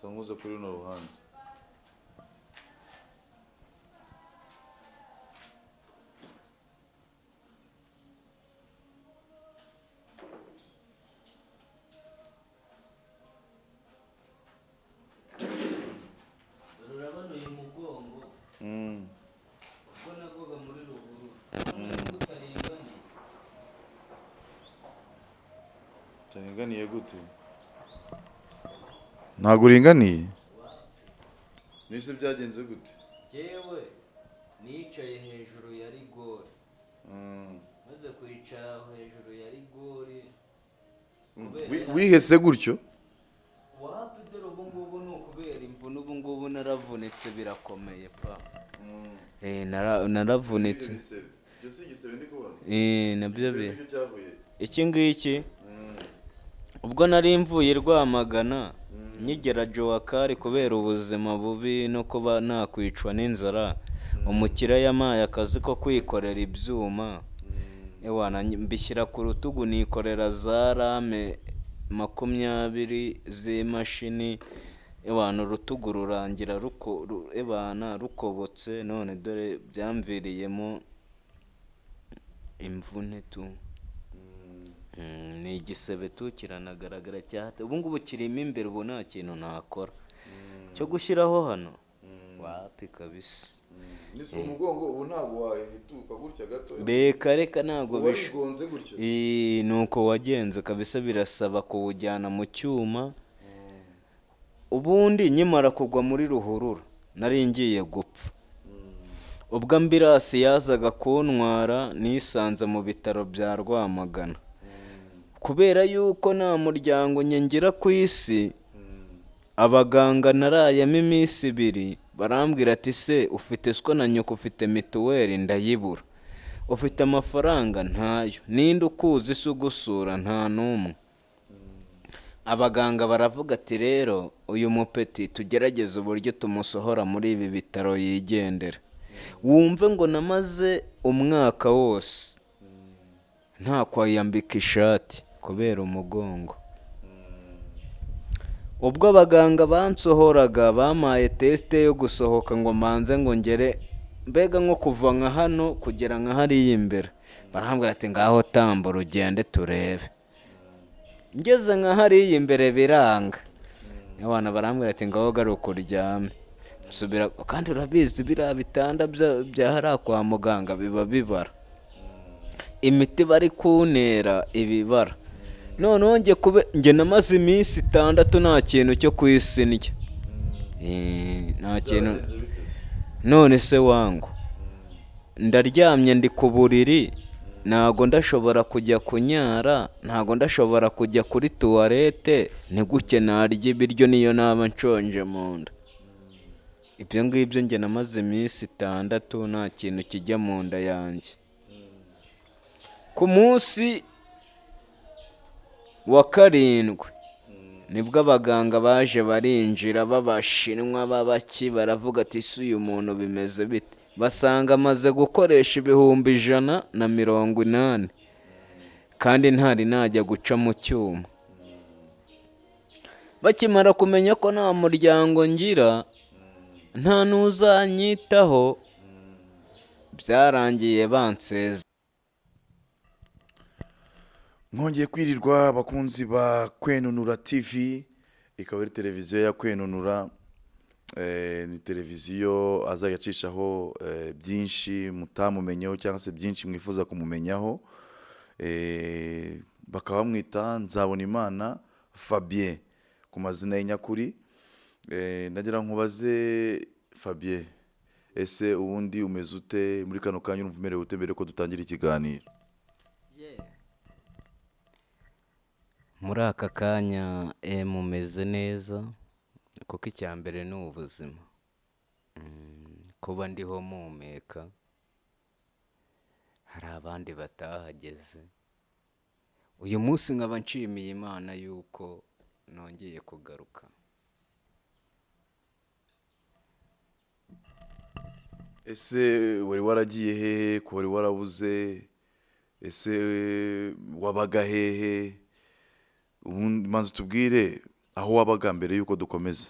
Kankuze kuri runo ruhande. Dore urabona uyu mugongo, ubwo nagwaga muri ruhurura, urabona ko utaringaniye. Utaringaniye gute? Ntabwo uringaniye? Nese byagenze gute? Jyewe nicaye hejuru ya rigori, maze kwicara hejuru ya rigori kubera Wihese gutyo? Wapi, dore ubu ngubu ni ukubera imvune. Ubu ngubu naravunitse birakomeye pa. Naravunitse. Ibyo si igisebe ndi kubona? Nabyo bi Ibyo cyavuye? Iki ngiki, ubwo nari mvuye i Rwamagana nkigera Jowakari, kubera ubuzima bubi no kuba nakwicwa n'inzara, umukire yampaye akazi ko kwikorera ibyuma. Ewana, mbishyira ku rutugu, nikorera za rame 20 z'imashini. Ewana, urutugu rurangira ewana rukobotse. None dore byamviriyemo imvune tu. Ni igisebe tu, kiranagaragara cyahate. Ubu ngubu kirimo imbere, ubu nta kintu nakora cyo gushyiraho hano, wapi kabisa. Umugongo ubu ntabwo wahituka gutya gato? Reka reka, ntabwo bisha. Warigonze gutyo? Nuko wagenze kabisa, birasaba kuwujyana mu cyuma. Ubundi nkimara kugwa muri ruhurura nari ngiye gupfa. Ubwo ambulance yazaga kuntwara, nisanze mu bitaro bya Rwamagana. Kubera yuko nta muryango ngira ku isi, abaganga narayemo iminsi 2, barambwira ati: "Se ufite siko na nyoko? Ufite mituweli?" Ndayibura. "Ufite amafaranga?" Ntayo. "Ninde ukuzi se ugusura?" Nta n'umwe. Abaganga baravuga ati: "Rero uyu mupeti tugerageze uburyo tumusohora muri ibi bitaro yigendera." Wumve ngo namaze umwaka wose nta kwiyambika ishati kubera umugongo. Ubwo abaganga bansohoraga, bampaye test yo gusohoka ngo mbanze ngo ngere, mbega nko kuva nka hano kugera nka hariya imbere, barambwira ati: "Ngaho tambura ugende turebe." Ngeze nka hariya imbere biranga. Abana barambwira ati: "Ngaho garuka uryame." Nsubira, kandi urabizi biriya bitanda bya hariya kwa muganga biba bibara, imiti bari kuntera ibibara. Noneho njye kube njye namaze iminsi 6 nta kintu cyo ku isi ndya. Nta kintu. None se wangu, ndaryamye, ndi ku buriri, ntago ndashobora kujya kunyara, ntago ndashobora kujya kuri tuwarete, ni gute narya ibiryo niyo naba nshonje mu nda? Ibyo ngibyo njye namaze iminsi 6 nta kintu kijya mu nda yanjye. Ku munsi wa karindwi nibwo abaganga baje barinjira, b'Abashinwa, b'abaki, baravuga ati: "Ese uyu muntu bimeze bite?" Basanga amaze gukoresha 180,000 kandi ntari najya guca mu cyuma. Bakimara kumenya ko nta muryango ngira, nta n'uzanyitaho, byarangiye banseze. Mwongeye kwirirwa, abakunzi ba Kwenunura TV, ikaba ari televiziyo ya Kwenunura. Ni televiziyo azajya acishaho byinshi mutamumenyeho cyangwa se byinshi mwifuza kumumenyaho. Bakaba bamwita Nzabonimana Fabien ku mazina ye nyakuri. Nagira nkubaze Fabien, ese ubundi umeze ute muri kano kanya? Urumva umerewe ute mbere yuko dutangira ikiganiro? Muri aka kanya mumeze neza, kuko icya mbere ni ubuzima. Kuba ndiho mpumeka, hari abandi batahageze. Uyu munsi nkaba nshimiye Imana yuko nongeye kugaruka. Ese wari waragiye hehe ko wari warabuze? Ese wabaga hehe ubundi? Manza tubwire aho wabaga mbere yuko dukomeza.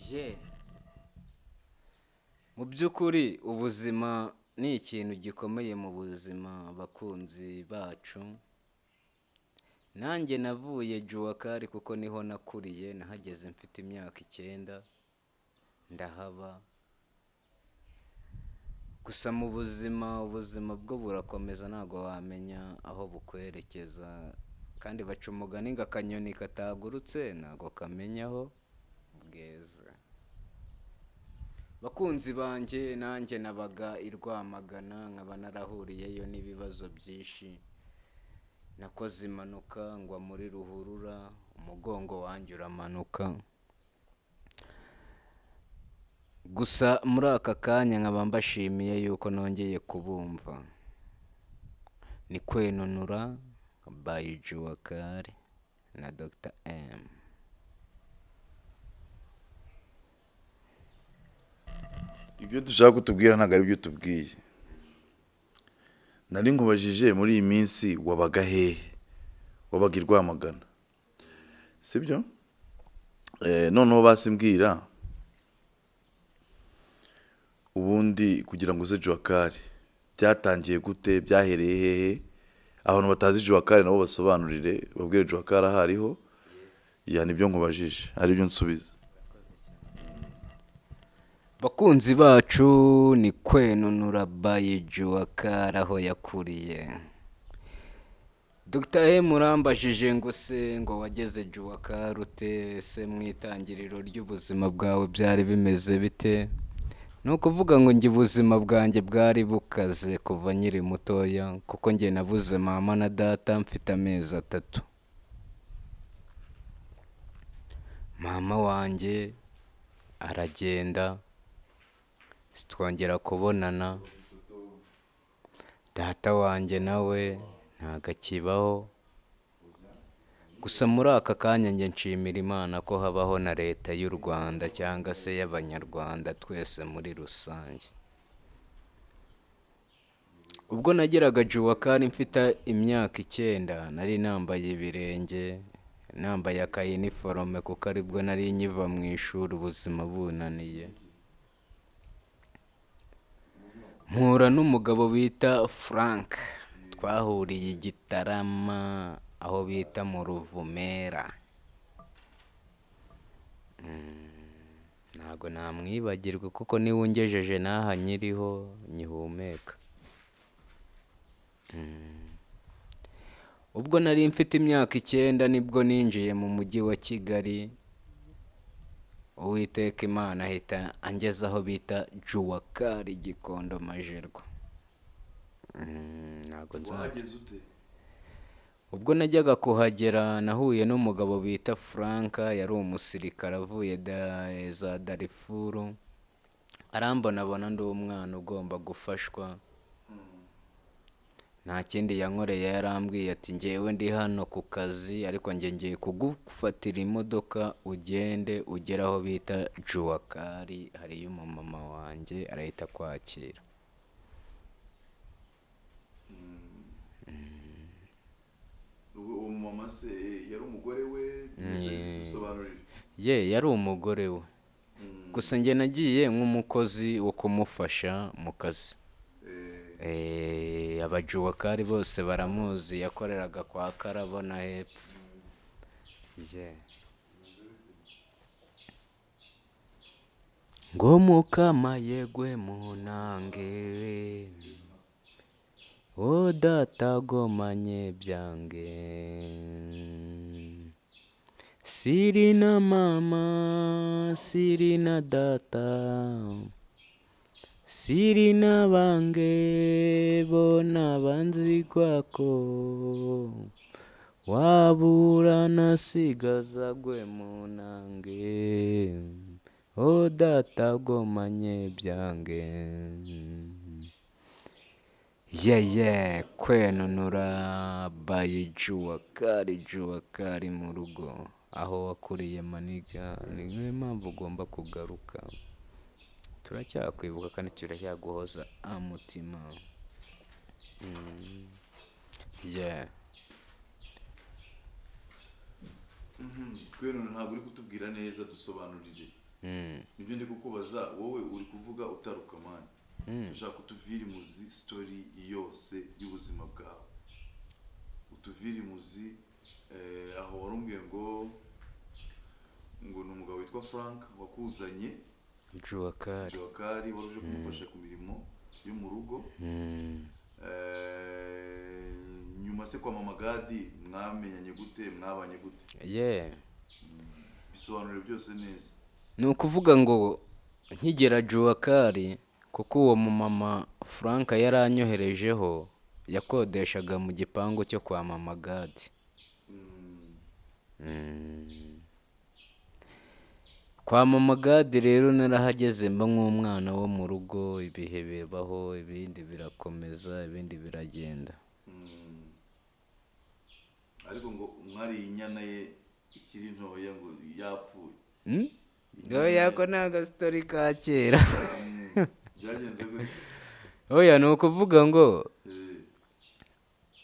Ye, mu by'ukuri ubuzima ni ikintu gikomeye mu buzima, bakunzi bacu. Nanjye navuye Juwakari kuko niho nakuriye, nahageze mfite imyaka 9, ndahaba. Gusa mu buzima, ubuzima bwo burakomeza, ntabwo wamenya aho bukwerekeza, kandi baca umugani ngo akanyoni katagurutse ntabwo kamenya aho bweze. Bakunzi banjye, nanjye nabaga i Rwamagana, nkaba narahuriyeyo n'ibibazo byinshi. Nakoze impanuka ngwa muri ruhurura, umugongo wanjye uramanuka. Gusa muri aka kanya nkaba mbashimiye yuko nongeye kubumva. Ni Kwenunura by Juwakari na Dr M. Ibyo dushaka kutubwira ntabwo ari byo tubwiye. Nari nkubajije muri iyi minsi wabaga hehe? Wabaga i Rwamagana, sibyo? Noneho basimbwira ubundi kugira ngo uze Juwakari byatangiye gute, byahereye hehe? Abantu batazi Juwakari nabo basobanurire, babwire Juwakari aho ariho. Ya, nibyo nkubajije, aribyo nsubiza. Bakunzi bacu, ni Kwenunura by Juwakari aho yakuriye. Dr M urambajije ngo se ngo wageze Juwakari ute, se mu itangiriro ry'ubuzima bwawe byari bimeze bite? Ni ukuvuga ngo njye ubuzima bwanjye bwari bukaze kuva nkiri mutoya, kuko njye nabuze mama na data mfite amezi 3. Mama wanjye aragenda, sitwongera kubonana. Data wanjye nawe ntago akibaho. Gusa muri aka kanya njye nshimira Imana ko habaho na leta y'u Rwanda cyangwa se y'Abanyarwanda twese muri rusange. Ubwo nageraga Juwakari mfite imyaka 9, nari nambaye ibirenge, nambaye akayiniforome kuko aribwo nari nkiva mu ishuri, ubuzima bunaniye. Mpura n'umugabo bita Frank, twahuriye i Gitarama aho bita mu Ruvumera. Ntago namwibagirwa kuko niwe ungejeje n'aha nkiriho nkihumeka. Ubwo nari mfite imyaka 9 nibwo ninjiye mu mujyi wa Kigali. Uwiteka Imana ahita angeza aho bita Juwakari Gikondo Majerwa. Ntago nzajya. Wahageze ute? Ubwo najyaga kuhagera nahuye n'umugabo bita Frank, yari umusirikare avuye za Darifuru. Arambonabona ndi umwana ugomba gufashwa. Nta kindi yankoreye, yarambwiye ati njyewe ndi hano ku kazi, ariko njye ngiye kugufatira imodoka ugende ugere aho bita Juwakari, hariyo umumama wanjye arahita akwakira. Uwo mumama se yari umugore we? Dusobanurire. Ye, yari umugore we. Gusa njye nagiye nk'umukozi wo kumufasha mu kazi. Abajuwakari bose baramuzi, yakoreraga kwa Karabo na hepfo. Ye. Ngo mukama yegwe munange, o data gomanye byange, siri na mama siri na data, siri na bange bona banzi kwako, wabura nasigaza gwe munange, o data gomanye byange. Ye, Kwenunura by Juwakari, Juwakari mu rugo aho wakuriye maniga, niyo mpamvu ugomba kugaruka. Turacyakwibuka kandi turacyaguhoza amutima. Yeah. Kwenunura ntabwo uri kutubwira neza, dusobanurire. Nibyo ndi kukubaza, wowe uri kuvuga utaruka, man. Ushaka utuvire imuzi story yose y'ubuzima bwawe, utuvire imuzi. Aho warumbwiye ngo ni umugabo witwa Frank wakuzanye Juwakari. Jokari, wari uje kumufasha ku mirimo yo mu rugo. Nyuma se kwa Mama Gadi mwamenyanye gute, mwabanye gute? Bisobanure byose neza. Ni ukuvuga ngo nkigera Juwakari, kuko uwo mumama Frank yaranyoherejeho, yakodeshaga mu gipangu cyo kwa Mama Gadi. Kwa Mama Gadi rero narahageze mba nk'umwana wo mu rugo, ibihe bibaho, ibindi birakomeza, ibindi biragenda. Ariko ngo mwariye inyana ye ikiri ntoya, ngo yapfuye. Oya, ko ni agasitori ka kera. Byagenze gute? Oya, ni ukuvuga ngo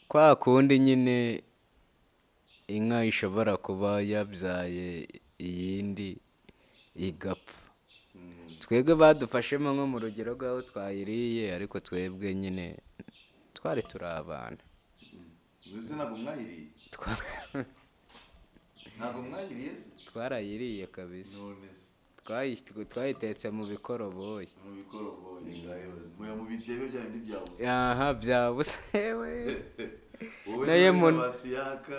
kwa kundi nyine inka ishobora kuba yabyaye iyindi igapfa, twebwe badufashemo nko mu rugero rw'aho twayiriye, ariko twebwe nyine twari turi abana. Mbese ntabwo mwayiriye? Ntabwo mwayiriye se? Twarayiriye kabisa. None se? Twayitetse mu bikoroboyi. Mu bikoroboyi, ngahebaze muya mu bidebe bya bindi bya busa. Aha, byabuze we. Wowe Naye niwe n'abasiyaka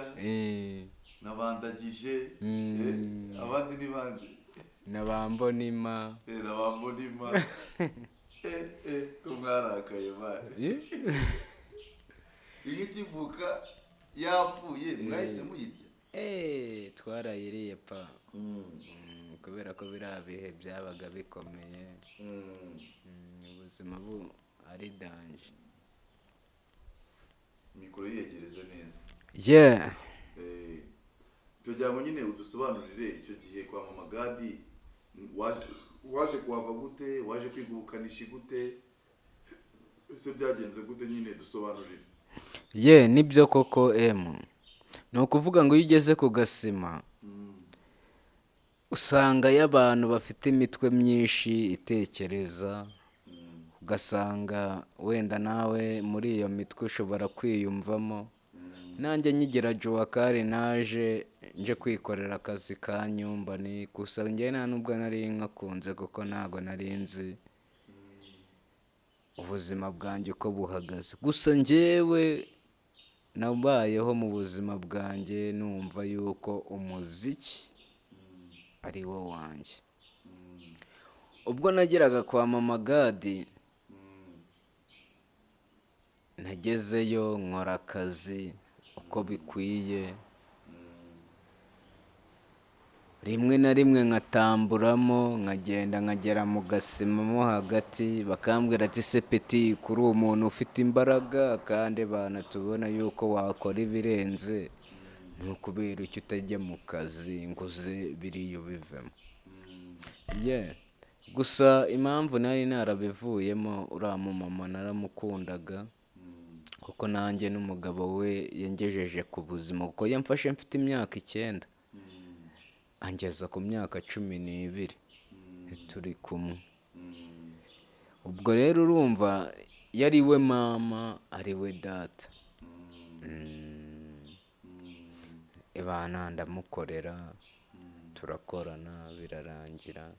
n'abandagije, abandi ni bande? Na ba Mbonima. Na ba Mbonima. Ko mwarakaye bari? Inka ikivuka yapfuye mwahise muyirya? Twarayiriye pa. Kubera ko biriya bihe byabaga bikomeye. Ubuzima bu ari danger. Mikoro yiyegereze neza. Yeah. Tugira ngo nyine udusobanurire icyo gihe kwa Mama Gadi waje kuhava gute, waje kwiga ubukanishi gute, ese byagenze gute nyine, dusobanurire. Ye, nibyo koko emu, ni ukuvuga ngo iyo ugeze ku gasima usangayo abantu bafite imitwe myinshi itekereza, ugasanga wenda nawe muri iyo mitwe ushobora kwiyumvamo. Nanjye nkigira Juwakari naje nje kwikorera akazi ka nyumba, ni gusa njye nta nubwo nari nkakunze, kuko ntago nari nzi ubuzima bwanjye uko buhagaze. Gusa njyewe nabayeho mu buzima bwanjye numva yuko umuziki ari wo wanjye. Ubwo nageraga kwa Mama Gadi, nagezeyo nkora akazi uko bikwiye, rimwe na rimwe nkatamburamo, nkagenda nkagera mu gasima mo hagati, bakambwira ati: "Se petit, kuri umuntu ufite imbaraga kandi banatubona yuko wakora ibirenze, ni ukubera icyo utajya mu kazi ngo uze biriya ubivemo?" Ye, gusa impamvu nari narabivuyemo, uriya mumama naramukundaga, kuko nanjye n'umugabo we yangejeje ku buzima, kuko yamfashe mfite imyaka 9 angeza ku myaka 12 turi kumwe. Ubwo rero urumva yari we mama, ari we data. Ibana ndamukorera, turakorana, birarangira.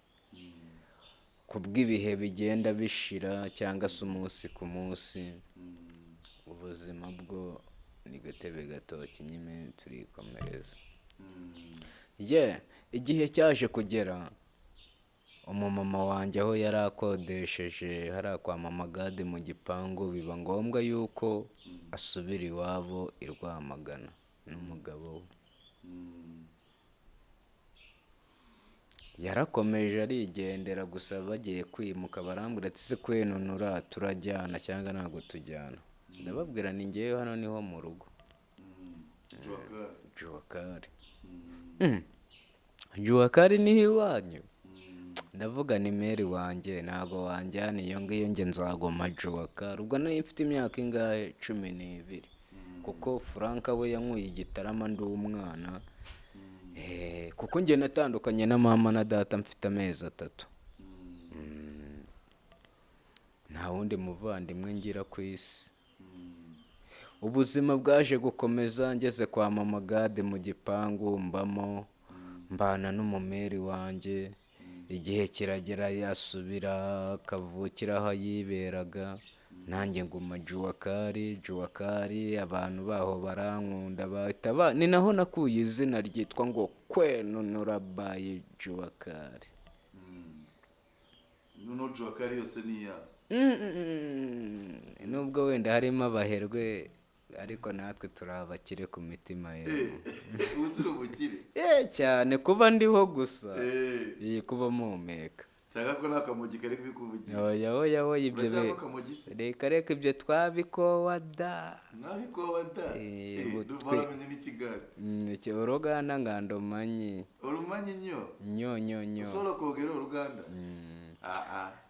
Kubw'ibihe bigenda bishira cyangwa se umunsi ku munsi, ubuzima bwo ni gatebe gatoki nyine, turikomereza. Ye, igihe cyaje kugera umumama wanjye aho yari akodesheje hariya kwa Mama Gadi mu gipangu, biba ngombwa yuko asubira iwabo i Rwamagana n'umugabo we. Yarakomeje arigendera, gusa bagiye kwimuka barambwira ati: "Se kwenunura, turajyana cyangwa ntabwo tujyana?" Ndababwira ni ngewe hano niho mu rugo. Juwakari. Juwakari. Juwakari niho iwanyu? Ndavuga ni meri wanjye, ntabwo wanjyana iyo ngiyo, njye nzaguma Juwakari. Ubwo nari mfite imyaka ingahe? 12, kuko Frank we yankuye i Gitarama ndi umwana. Kuko njye natandukanye na mama na data mfite amezi 3. Nta wundi muvandimwe ngira ku isi. Ubuzima bwaje gukomeza, ngeze kwa mama Gade mu gipangu mbamo, mbana n'umumeri wanjye. Igihe kiragera yasubira kavukira aho yiberaga, nanjye nguma Juwakari. Juwakari abantu baho barankunda, bahita ni naho nakuye izina ryitwa ngo Kwenunura by Juwakari. Noneho Juwakari yose ni iyawe? Nubwo wenda harimo abaherwe, ariko natwe turi abakire ku mitima yewe. Ubu uri umukire? Cyane, kuba ndiho gusa. Iyi kuba mpumeka. Cyangwa ko nta kamogi kari kubikuvugira? Oya, oya, oya, ibyo Uracyanywa akamogi se? Reka reka, ibyo twabikowa da. Mwabikowa da? Ndumva waramenye n'ikigande. Oruganda ngando manyi. Orumanyi nnyo? Nnyo nnyo nnyo. Usobola kwogera oruganda?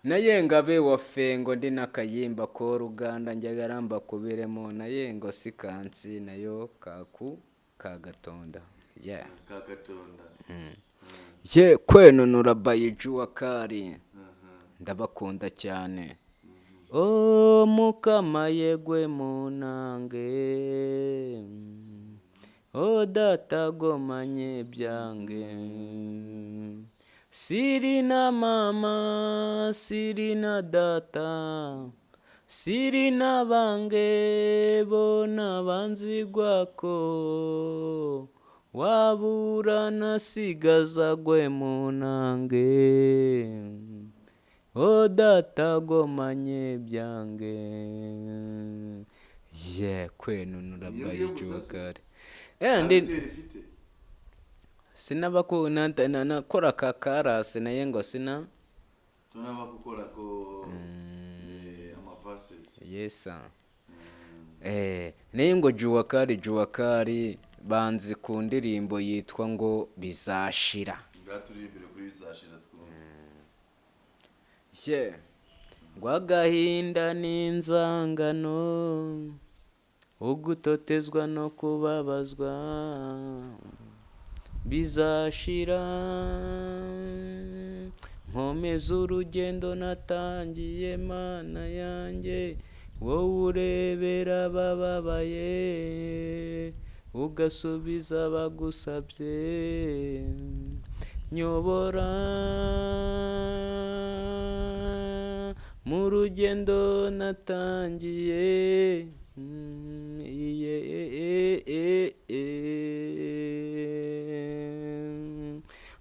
Naye ngabe waffe ngo ndi n'akayimba k'oruganda, njagala mbakubiremo, naye ngo si kansi nayo kaku kagatonda. Yeah. Kagatonda. Ye, Kwenunura by Juwakari. Ndabakunda cyane. O Mukama yegwe munange, o data gomanye byange, sirina mama, sirina data, sirina bange bona banzigwako, wabura nasigaza gwe munange, o data gomanye byange. Ye, Kwenunura Iyo by ngiyo gusa se? Juwakari. Nta Ndi bitero ifite? Sinabaku nakora kakarasi naye ngo sina. Tunaba gukora ko amavases. Yesa. Naye ngo Juwakari, Juwakari banzi ku ndirimbo yitwa ngo Bizashira. Ngaha turirimbire kuri Bizashira twumve. Ye, ngo agahinda n'inzangano, ugutotezwa no kubabazwa bizashira, nkomeza urugendo natangiye. Mana yanjye, wowe urebera abababaye, ugasubiza abagusabye, nyobora mu rugendo natangiye. Iye, e, e, e, e.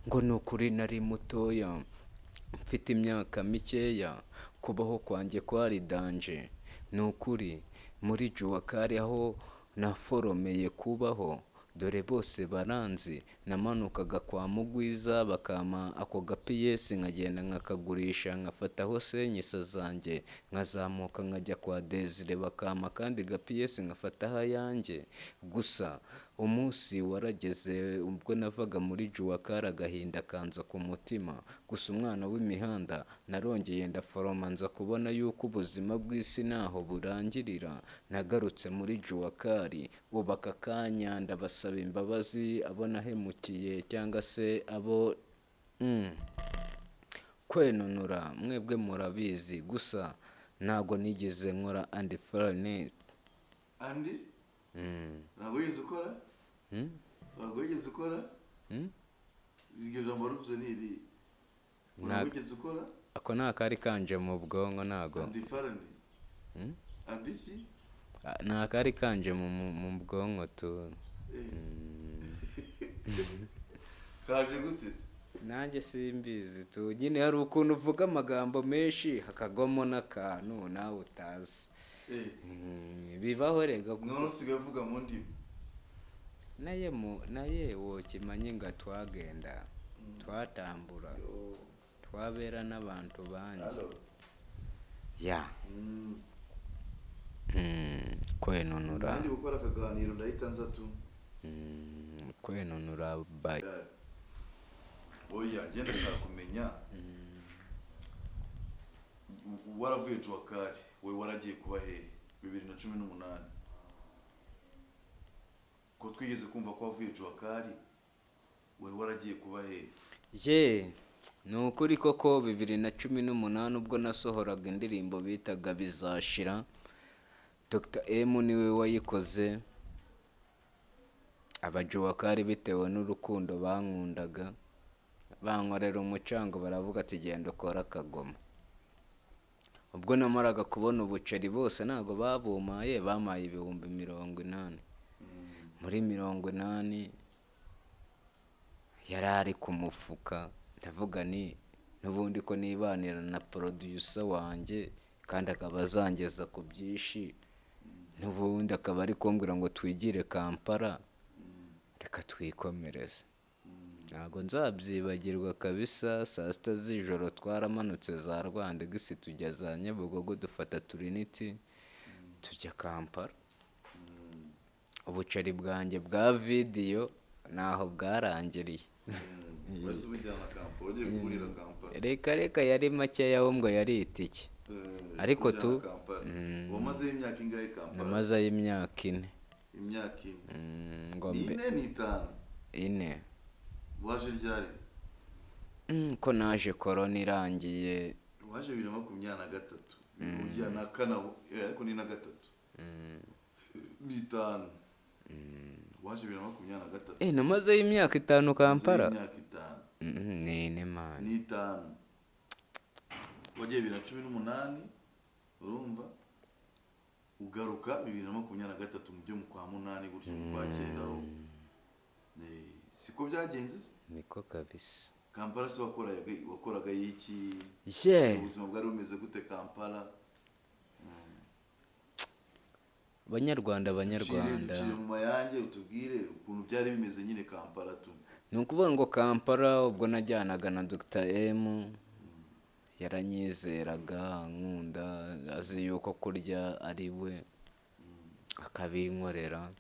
Ngo ni ukuri nari mutoya, mfite imyaka mikeya, kubaho kwanjye kwari danger. Ni ukuri muri Juwakari aho naforomeye kubaho, dore bose baranzi. Namanukaga kwa Mugwiza bakampa ako gapiyesi, nkagenda nkakagurisha, nkafataho senyisa zanjye, nkazamuka nkajya kwa Desire bakampa akandi gapiyesi, nkafataho ayanjye. Gusa umunsi warageze ubwo navaga muri Juwakari, agahinda kanza ku mutima. Gusa umwana w'imihanda narongeye ndaforoma, nza kubona yuko ubuzima bw'isi ntaho burangirira. Nagarutse muri Juwakari, ubu aka kanya ndabasaba imbabazi abo nahemukiye cyangwa se abo kwenunura, mwebwe murabizi. Gusa ntabwo nigeze nkora andi farinete. Andi? Ntabwo wigeze ukora? Ntabwo wigeze ukora? Iryo jambo waruvuze ni iri? Ntabwo wigeze ukora? Ako ni akari kanje mu bwonko, ntago. Andi farani? Andi iki? Ni akari kanje mu bwonko tu. Kaje gute? Nanjye simbizi tu, nyine hari ukuntu uvuga amagambo menshi hakagwamo n'akantu nawe utazi. Bibaho rega. None usigaye uvuga mu ndimi? Naye mu naye wokimanyi nga twagenda twatambura twabeera n'abantu bangi. Hello. Ya. Kwenunura. Nandi gukora akaganiro ndahita nza tu. Kwenunura by Oya, ngenda ndashaka kumenya, waravuye Juwakari, wowe waragiye kuba hehe 2018? Ko twigeze kumva ko wavuye Juwakari. Wari waragiye kuba he? Ye, ni ukuri koko, 2018 ubwo nasohoraga indirimbo bitaga "Bizashira", Dr M niwe wayikoze. Abajuwakari, bitewe n'urukundo bankundaga, bankorera umucango, baravuga ati: "Genda ukore akagoma." Ubwo namaraga kubona ubuceri bose, ntabwo babumaye, bamaye 80,000. Muri 80 yari ari ku mufuka. Ndavuga ni n'ubundi ko nibanira na producer wanjye, kandi akaba azangeza ku byinshi, n'ubundi akaba ari kumbwira ngo twigire Kampala, reka twikomereze. Ntabwo nzabyibagirwa kabisa. Saa 6 z'ijoro twaramanutse za Rwandex, tujya za Nyabugogo, dufata Trinity, tujya Kampala. Ubuceri bwanjye bwa video ntaho bwarangiriye. Wese ubujyana Kampala, wagiye kuburira Kampala? Reka reka, yari makeya, ahubwo yari itike. Ariko Kujyana Kampala. Wamazeyo imyaka ingahe Kampala? Namazeyo imyaka 4. Imyaka 4? Ngo Ni mbe 4, ni 5? 4. Waje ryari? Ko naje korona irangiye. Waje 2023, ujya na kane aho, ariko ni na gatatu, ni 5. Waje 2023. Namazeyo imyaka 5 Kampala. Wazeyo imyaka 5? Ni 4, man. Ni 5. Wagiye 2018, urumva ugaruka 2023 mu byo mu kwa munani gutyo, mu kwa cyenda aho. Siko byagenze se? Niko kabisa. Kampala se wakoraga iki? Ye. Ubuzima bwari bumeze gute Kampala? Banyarwanda, banyarwanda. Ducire mu mayange, utubwire ukuntu byari bimeze nyine Kampala tu. Ni ukuvuga ngo Kampala ubwo najyanaga na Dr M, yaranyizeraga, nkunda, azi yuko kurya ari we akabinkorera.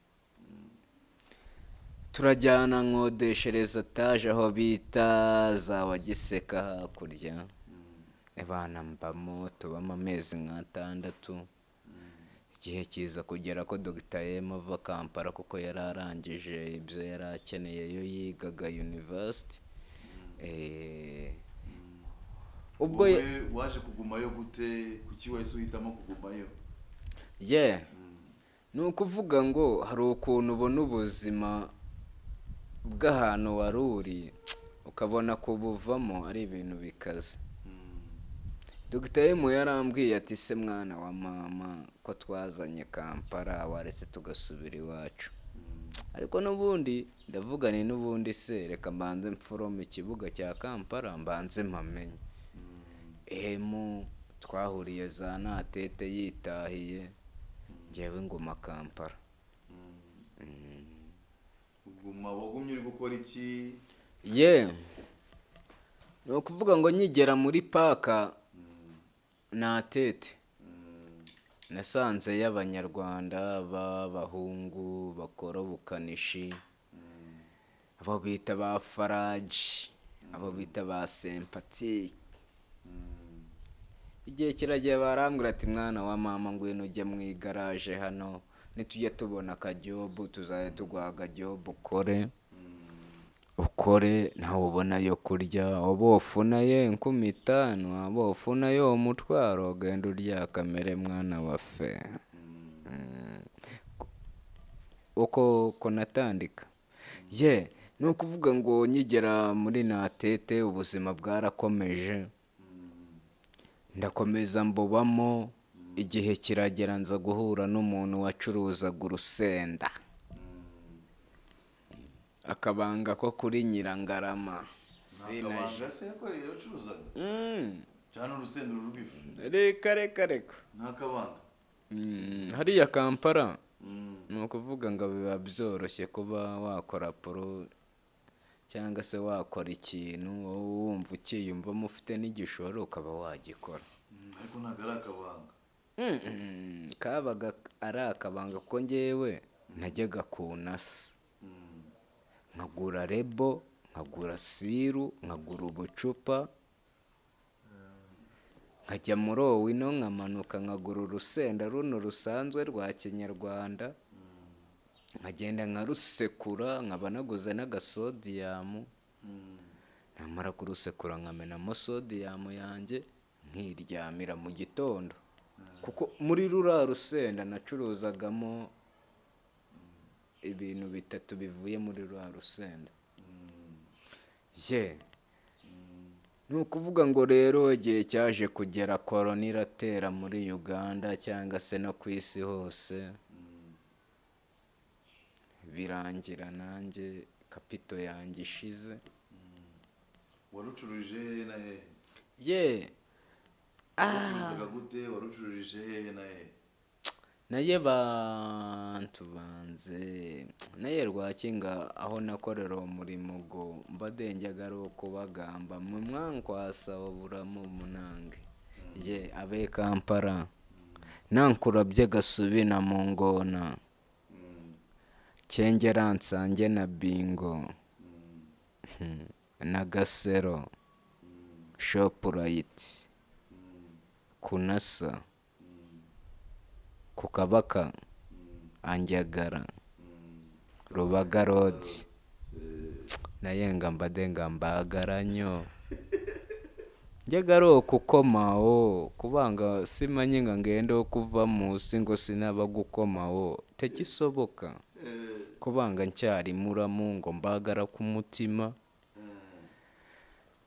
Turajyana, nkodeshereza etaje aho bita za Wagiseka hakurya. Abana mbamo, tubamo amezi nk'atandatu. Igihe kiza kugera ko Dr M ava Kampala, kuko yari arangije ibyo yari akeneye yo yigaga university. Ubwo Wowe waje kugumayo gute? Kuki wahise uhitamo kugumayo? Ye, ni ukuvuga ngo hari ukuntu ubona ubuzima bw'ahantu wari uri, ukabona kubuvamo ari ibintu bikaze. Dr M yarambwiye ati: "Se mwana wa mama, ko twazanye Kampala, waretse tugasubira iwacu?" Ariko n'ubundi ndavuga ni n'ubundi se reka mbanze mforome ikibuga cya Kampala, mbanze mpamenye. Emu twahuriye za Natete yitahiye, njyewe nguma Kampala. Uguma, wagumye uri gukora iki? Ye, ni ukuvuga ngo nkigera muri paka Natete, nasanze y'Abanyarwanda b'abahungu bakora ubukanishi, abo bita ba Faraji, abo bita ba Sempatike. Igihe kiragiye barambwira ati: "Mwana wa mama, ngwino ujye mu igaraje hano, nitujya tubona akajob tuzajya tuguha akajob, ukore ukore, nawe ubona yo kurya. Oba ofunayo 50,000, waba ofunayo 100,000, ugenda urya akamere, mwana wa fe." Uko konatandika. Ye, ni ukuvuga ngo nkigera muri Natete ubuzima bwarakomeje, ndakomeza mbubamo. Igihe kiragera nza guhura n'umuntu wacuruzaga urusenda, akabanga ko kuri Nyirangarama. Akabanga se yakoreye, yacuruzaga cyane urusenda uru rw'ifu? Reka reka reka. Ni akabanga? Hariya Kampala, ni ukuvuga ngo biba byoroshye kuba wakora poro cyangwa se wakora ikintu wowe wumva ukiyumvamo, ufite n'igishoro, ukaba wagikora. Ariko ntabwo ari akabanga. Kabaga ari akabanga, kuko ngewe najyaga ku nasa, nkagura rebo, nkagura siru, nkagura ubucupa, nkajya muri Owino, nkamanuka nkagura urusenda runo rusanzwe rwa kinyarwanda. Nkagenda nkarusekura, nkaba naguze n'agasodiyamu. Namara kurusekura nkamenamo sodiyamu yanjye, nkiryamira mu gitondo, kuko muri ruriya rusenda nacuruzagamo ibintu bitatu bivuye muri ruriya rusenda. Ye, ni ukuvuga ngo rero igihe cyaje kugera, korona iratera muri Uganda cyangwa se no ku isi hose, birangira nanjye capital yanjye ishize. Warucuruje hehe na hehe? Ye. Warucuruzaga gute? Warucururije hehe na hehe? Naye bantu banze, naye rwakinga aho nakorera umurimo go mbade njagala okubagamba mwe mwankwasa obulamu munange. Ye, ab'e Kampala, nankurabye Gasubi na Mungona, Kyengera, Nsange na Bingo na Gasero, Shoprite, Kunasa, ku Kabaka, Anjagara, Rubaga Road. Naye nga mbadde nga mbaagala nnyo, njagala okukomawo, kubanga simanyi nga ngenda okuva mu nsi ngo sinaba gukomawo, tekisoboka, kubanga nkyali mulamu ngo mbaagala ku mutima.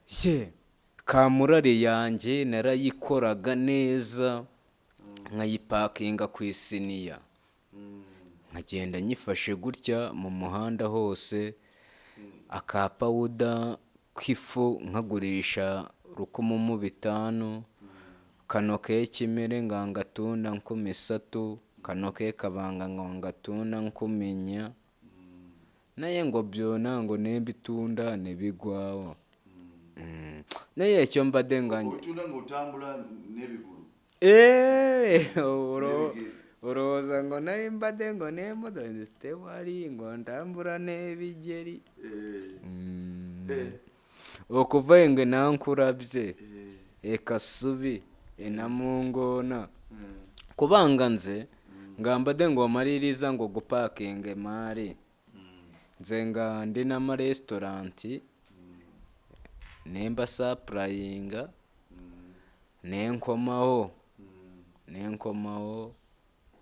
Ye, kamurari yanjye narayikoraga neza, nkayipakinga ku isiniya, nkagenda nyifashe gutya mu muhanda hose, akapawuda k'ifu nkagurisha 15,000, kano k'ekimere nga ngatunda 30,000, kano k'ekabanga nga ngatunda 14,000. Naye ngo byona ngo nembitunda ne bigwawo. Naye ekyo mbadde nga Otunda ng'otambula n'ebigulu? Eh, N'ebigere. Olowooza ngo naye mbadde ngo n'emotoka tewali, ngo ntambula n'ebigeri. Okuva enge nankurabye e Kasubi, e Namungoona, kubanga nze nga mbadde ng'omaliriza ng'ogupakinga emaali, nze nga ndi n'amaresiitoranti nemba supplyinga, nenkomawo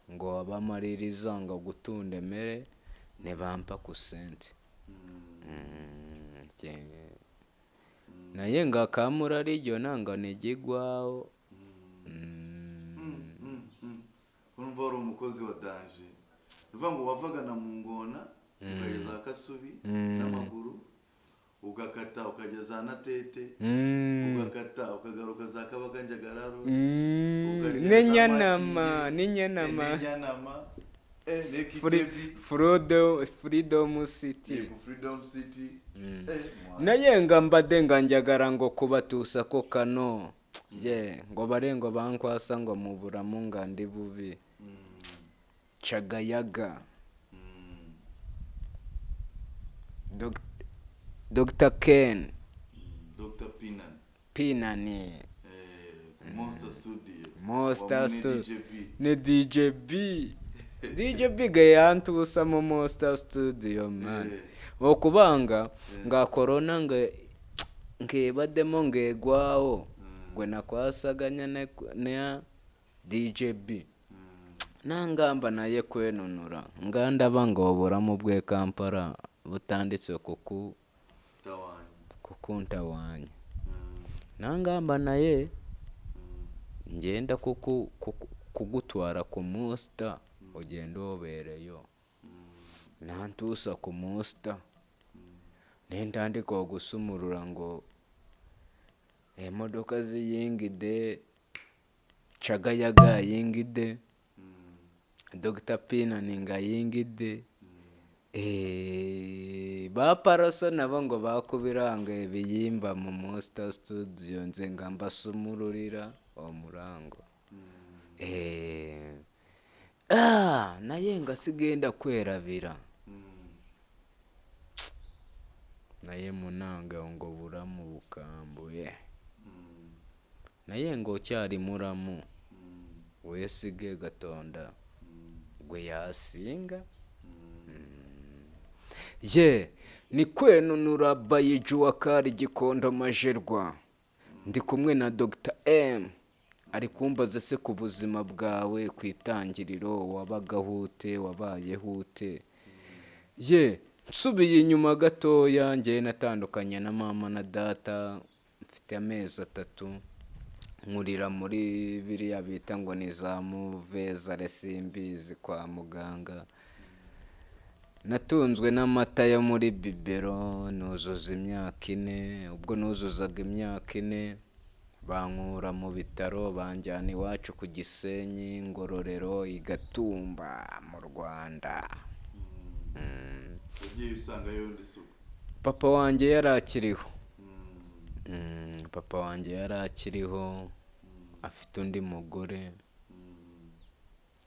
ng'abamaliriza nga gutunda emmere ne bampa ku ssente. Naye nga kamulali gyonna nga negigwawo. Urumva wari umukozi wa danger. Ni ukuvuga ngo wavaga na mu ngona ukageza Kasubi n'amaguru, ugakata ukageza za Natete, ugakata ukagaruka za Kabaka Njagararo, ukagera za N'enyanama. Makindye, N'enyanama. N'enyanama, n'Ekitebi. Freedom City. Yego, Freedom City. Mwana. Naye nga mbadde nga njagala ngo kubatuusako kano, ye ngo bale ngo bankwasa ngo mu bulamu nga ndi bubi. Chagayaga, Dr Ken. Dr Pinan. Pinani. Monster Studio. Monster Wamu ne Studio. DJ B. Ne DJ B, DJ B ge yantuusa mu Monster Studio, man. Okubanga nga korona nga ng'ebaddemu ng'egwawo, gwe nakwasaganya ne DJ B, nangamba naye kwenunura nga ndaba ng'obulamu bw'e Kampala butandise kuku Tawanyi. Kukuntawaanya. Nangamba naye ngenda kugutwara ku Monster, ogende obeereyo. Nantuusa ku Monster, nentandika ogusumulula ngo emotoka ziyingidde, Chagayaga ayingidde, Dr Pinani ng'ayingidde. Baparaso nabo ngo bakubiranga ebiyimba mu Monster Studio, nze nga mbasumululira omulango. Ah, naye nga sigenda kwerabira. Naye munange ngo bulamu bukambwe, naye ng'okyali mulamu, weesige Katonda gwe yasinga. Ye ni Kwenunura bayijuwakari Gikondo Majerwa, ndi kumwe na Dr M. Ari kumbaza se ku buzima bwawe ku itangiriro, wabagaho ute, wabayeho ute? Ye, nsubiye inyuma gatoya, njyewe natandukanye na mama na data mfite amezi 3, nkurira muri biriya bita ngo ni za muvezare simbizi kwa muganga. Natunzwe n'amata yo muri bibero, nuzuza imyaka 4. Ubwo nuzuzaga imyaka 4 bankura mu bitaro banjyana iwacu ku Gisenyi, Ngororero, i Gatumba mu Rwanda. Ugiye usangayo ndetse ubwo? Papa wanjye yari akiriho. Papa wanjye yari akiriho, afite undi mugore.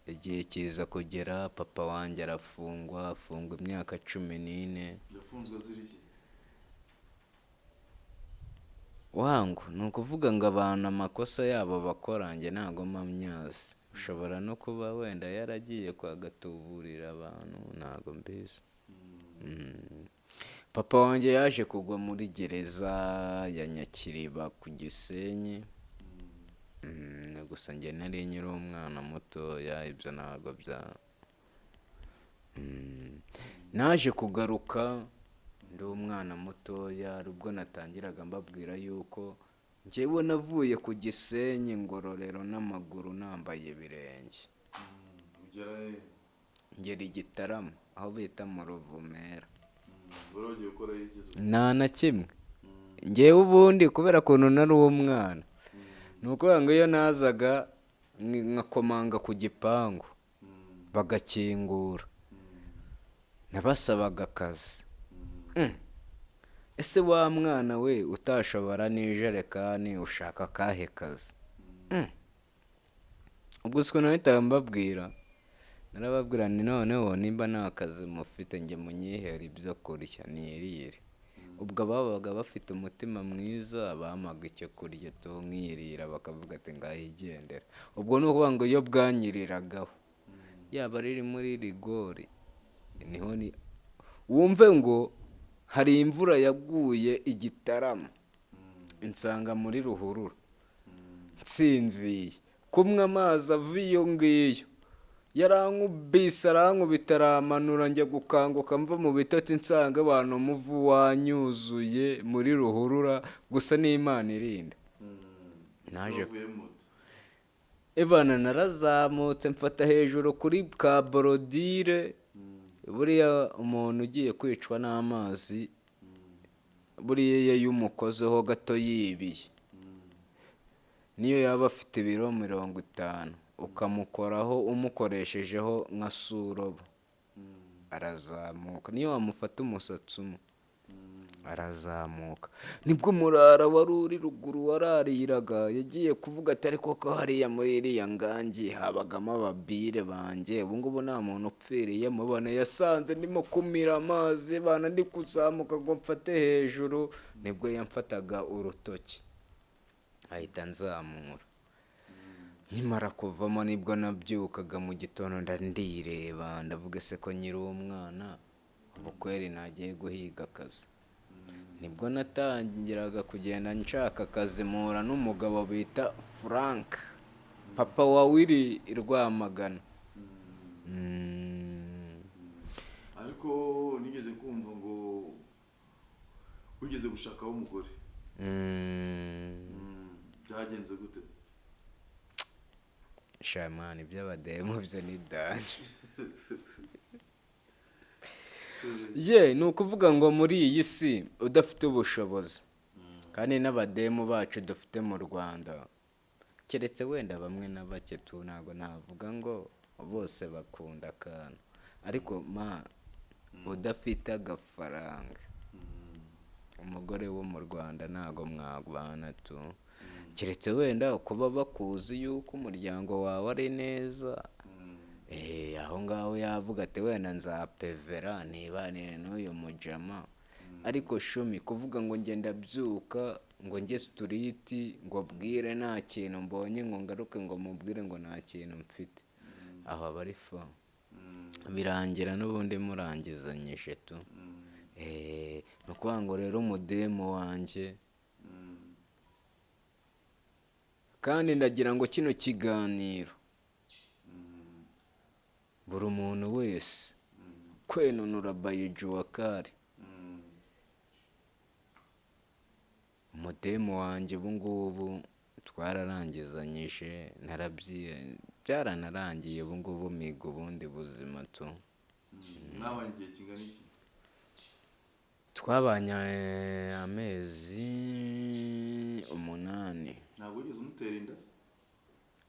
Igihe kiza kugera papa wanjye arafungwa, afungwa imyaka 14. Yafunzwe azira iki? Wangu ni ukuvuga ngo abantu amakosa yabo bakora njye ntago mpamyazi. Ushobora no kuba wenda yaragiye kwa gatuburira abantu, ntago mbizi. Papa wanjye yaje kugwa muri gereza ya Nyakiriba ku Gisenyi. Gusa njye nari nkiri umwana mutoya, ibyo ntago bya naje kugaruka ndi umwana mutoya, ubwo natangiraga mbabwira yuko njyewe navuye ku Gisenyi Ngororero n'amaguru nambaye ibirenge. Ugera he? Ngera i Gitarama aho bita mu Ruvumera. Wari wagiye gukora iki? Nta na kimwe. Njyewe ubundi kubera ukuntu nari umwana, ni ukuvuga ngo iyo nazaga nkakomanga ku gipangu bagakingura, nabasabaga akazi. Ese wa mwana we utashobora n'ijerekani ushaka akahe kazi? Ubwo siko nahitaga mbabwira, narababwira nti noneho nimba nta kazi mufite njye munyihere ibyo kurya nirire. Ubwo ababaga bafite umutima mwiza bampaga icyo kurya tunkirira, bakavuga ati ngaho igendera. Ubwo ni ukuvuga ngo iyo bwanyiriragaho yaba riri muri rigori niho ni wumve ngo hari imvura yaguye i Gitarama insanga muri ruhurura nsinziye, kumwe amazi ava iyo ngiyo yarankubise arankubita aramanura, njya gukanguka mva mu bitotsi nsanga abantu umuvu wanyuzuye muri ruhurura. Gusa n'Imana irinda. Naje Ebana narazamutse mfata hejuru kuri ka borodire. Buriya umuntu ugiye kwicwa n'amazi, buriya iyo yumukozeho gato yibiye, niyo yaba afite ibiro 50 ukamukoraho umukoreshejeho nka surobo arazamuka, niyo wamufata umusatsi umwe arazamuka. Nibwo umurara wari uri ruguru warariraga yagiye kuvuga ati ariko ko hariya muri iriya ngangi habagamo ababire banjye, ubu ngubu nta muntu upfiriye mubona. Yasanze ndimo kumira amazi bana ndi kuzamuka ngo mfate hejuru, nibwo yamfataga urutoki ahita nzamura. Nkimara kuvamo nibwo nabyukaga mu gitondo ndireba, ndavuga se ko nkiri umwana ubu kweri nagiye guhiga akazi. Nibwo natangiraga kugenda nshaka akazi, mpura n'umugabo bita Frank, papa wa Willy i Rwamagana. Ariko nigeze kumva ngo wigeze gushakaho umugore. Byagenze gute? Sha mwana, iby'abademu byo ni danger. Ye ni ukuvuga ngo muri iyi si udafite ubushobozi, kandi n'abademu bacu dufite mu Rwanda, keretse wenda bamwe na bake tu, ntabwo navuga ngo bose bakunda akantu, ariko ma udafite agafaranga umugore wo mu Rwanda ntabwo mwabana tu, keretse wenda kuba bakuzi yuko umuryango wawe ari neza. Aho ngaho yavuga ati wenda nzapevera nibanire n'uyu mujama. Ariko shumi kuvuga ngo njye ndabyuka ngo njye situriti ngo bwire nta kintu mbonye, ngo ngaruke ngo mubwire ngo nta kintu mfite, aho aba ari fo. Birangira n'ubundi murangizanyije tu. Ni ukuvuga ngo rero umudemu wanjye, kandi ndagira ngo kino kiganiro buri muntu wese kwenunura by Juwakari, umudemu wanjye ubu ngubu twararangizanyije, narabyiye byaranarangiye, ubu ngubu miga ubundi buzima tu. Mwabanye igihe kingana iki? Twabanye amezi 8. Ntabwo wigeze umutera inda?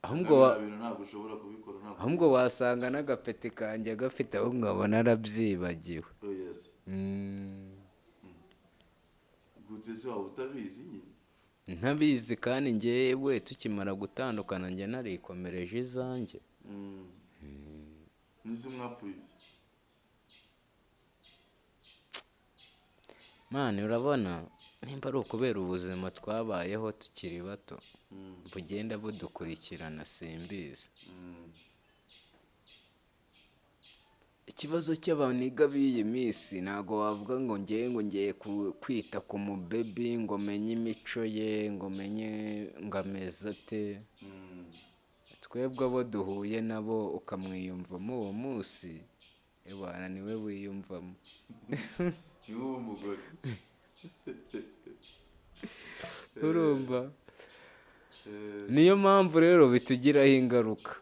Ahubwo Biriya bintu ntabwo ushobora kubikora, ntabwo. Ahubwo wasanga n'agapeti kanjye gafite, ahubwo nkabona narabyibagiwe. Oh yes. Gute se waba utabizi nyine? Ntabizi, kandi njyewe tukimara gutandukana njye narikomereje izanjye. Nizo mwapfuye iki? Mani, urabona nimba ari ukubera ubuzima twabayeho tukiri bato bugenda budukurikirana, simbizi. Ikibazo cy'abaniga b'iyi minsi, ntabwo wavuga ngo ngewe ngo ngiye kwita ku mubebi, ngo menye imico ye, ngo menye ngo ameze ate. Twebwe abo duhuye nabo ukamwiyumvamo uwo munsi, ewana niwe wiyumvamo. Ni wowe mugore. Urumva, niyo mpamvu rero bitugiraho ingaruka.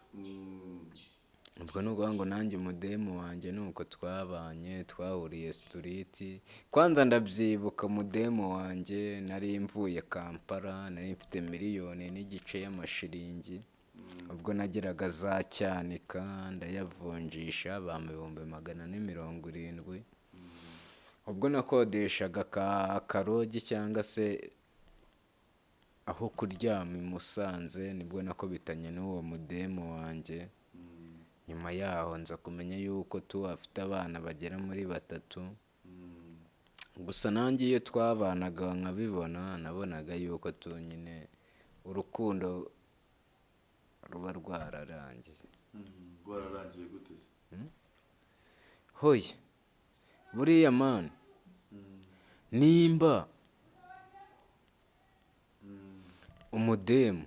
Ubwo ni ukuvuga ngo nanjye umudemu wanjye ni uko twabanye, twahuriye street. Kwanza ndabyibuka, umudemu wanjye nari mvuye Kampala, nari mfite 1.5 miliyoni y'amashiringi. Ubwo nageraga za Cyanika ndayavunjisha, bampa 470,000. Ubwo nakodeshaga akarogi cyangwa se aho kuryama i Musanze, nibwo nakubitanye n'uwo mudemu wanjye. Nyuma yaho nza kumenya yuko tu afite abana bagera muri 3. Gusa nanjye iyo twabanaga nkabibona, nabonaga yuko tu nyine urukundo ruba rwararangiye. Rwararangiye gute se? Hoya, buriya mani, nimba umudemu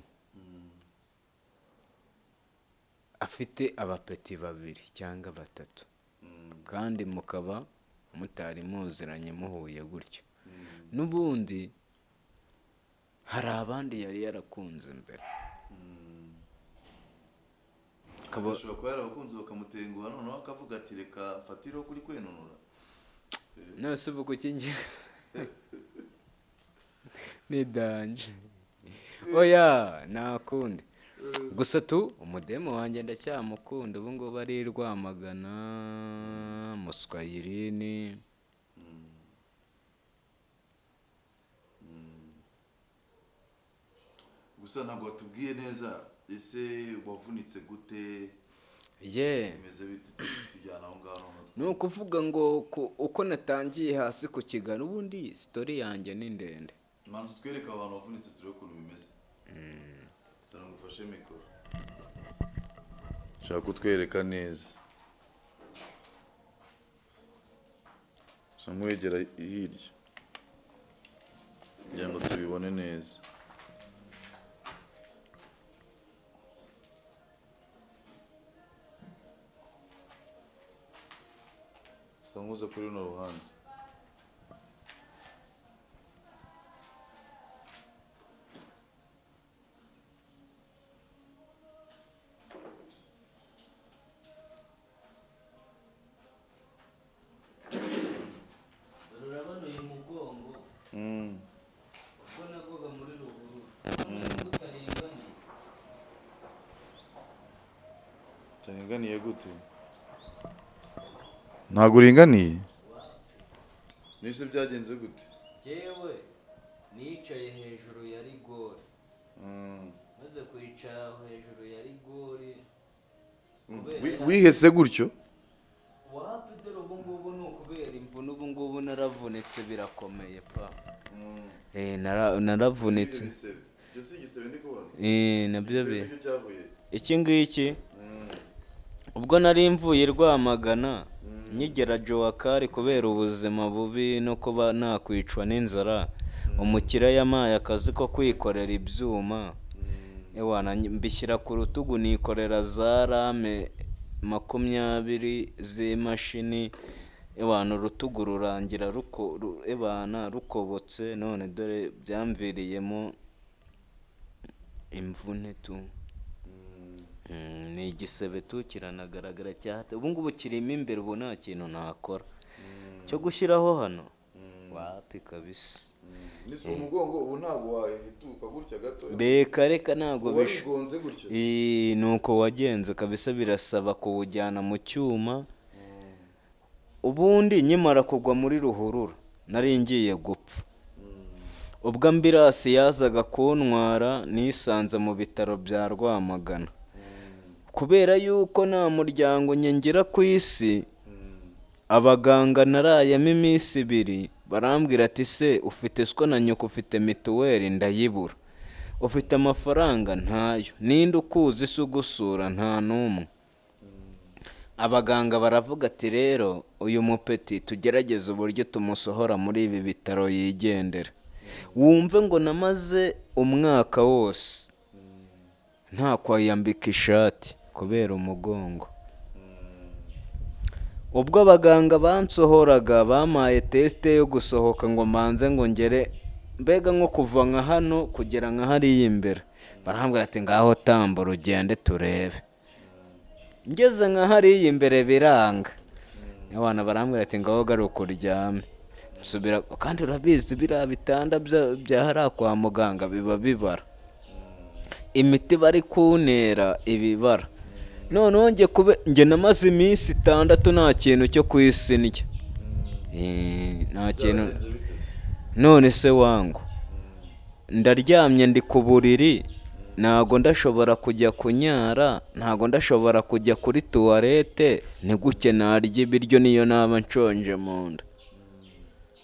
afite abapeti 2 cyangwa 3, kandi mukaba mutari muziranye muhuye gutyo, n'ubundi hari abandi yari yarakunze mbere. Ashobora kuba yarabakunze bakamutenguha, noneho akavuga ati reka mfatireho kuri kwenunura. None se ubu kuki njye ni danger? Oya, nta kundi. Gusa tu umudemu wanjye ndacyamukunda, ubu ngubu ari i Rwamagana Muswayirini. Gusa ntabwo watubwiye neza, ese wavunitse gute? Ye. Bimeze bite? Tujyana aho ngaho noneho. Ni ukuvuga ngo uko natangiye hasi ku kiganiro, ubundi story yanjye ni ndende. Manzi twereke abantu wavunitse, turebe ukuntu bimeze. Cyangwa ngufashe mikoro. Nshaka kutwereka neza. Gusa nkwegera hirya kugira ngo tubibone neza. Gusa nkuze kuri runo ruhande. Urabona uyu mugongo, ubwo nagwaga muri ruhurura utaringaniye. Utaringaniye gute? Ntabwo uringaniye? Nese byagenze gute? Njyewe nicaye hejuru ya rigori, maze kwicara hejuru ya rigori kubera Wihese gutyo? Wapi, dore ubu ngubu ni ukubera imvune, ubu ngubu naravunitse birakomeye pa. Naravunitse. Ibisebe. Ibyo si igisebe ndi kubona? Nabyo Igisebe sicyo cyavuye. Iki ngiki, ubwo nari mvuye Rwamagana. Nkigera Jowakari kubera ubuzima bubi no kuba nakwicwa n'inzara, umukire yampaye akazi ko kwikorera ibyuma. Ewana, mbishyira ku rutugu nikorera za rame 20 z'imashini. Ewana, urutugu rurangira ewana rukobotse, none dore byamviriyemo imvune tu. Ni igisebe tu, kiranagaragara cyahate. Ubu ngubu kirimo imbere, ubu nta kintu nakora cyo gushyiraho hano, wapi kabisa. Umugongo ubu ntabwo wahituka gutya gato? Reka reka, ntabwo Warigonze gutyo? Ni uko wagenze kabisa, birasaba kuwujyana mu cyuma. Ubundi nkimara kugwa muri ruhurura nari ngiye gupfa. Ubwo ambulance yazaga kuntwara, nisanze mu bitaro bya Rwamagana. Kubera yuko nta muryango ngira ku isi, abaganga narayemo iminsi 2, barambwira ati: "Se ufite siko na nyoko, ufite mituweli?" Ndayibura. "Ufite amafaranga?" Ntayo. "Ninde ukuzi se ugusura?" Nta n'umwe. Abaganga baravuga ati: "Rero uyu mupeti tugerageze uburyo tumusohora muri ibi bitaro yigendera." Wumve ngo namaze umwaka wose nta kwiyambika ishati kubera umugongo. Ubwo abaganga bansohoraga, bampaye test yo gusohoka ngo mbanze ngo ngere, mbega nko kuva nka hano kugera nka hariya imbere, barambwira ati: "Ngaho tambura ugende turebe." Ngeze nka hariya imbere biranga. Abana barambwira ati: "Ngaho garuka uryame." Nsubira, kandi urabizi biriya bitanda bya hariya kwa muganga biba bibara, imiti bari kuntera ibibara. Noneho njye kube njye namaze iminsi 6 nta kintu cyo ku isi ndya. Nta kintu. None se wangu, ndaryamye, ndi ku buriri, ntago ndashobora kujya kunyara, ntago ndashobora kujya kuri toilette, ni gute narya ibiryo niyo naba nshonje mu nda?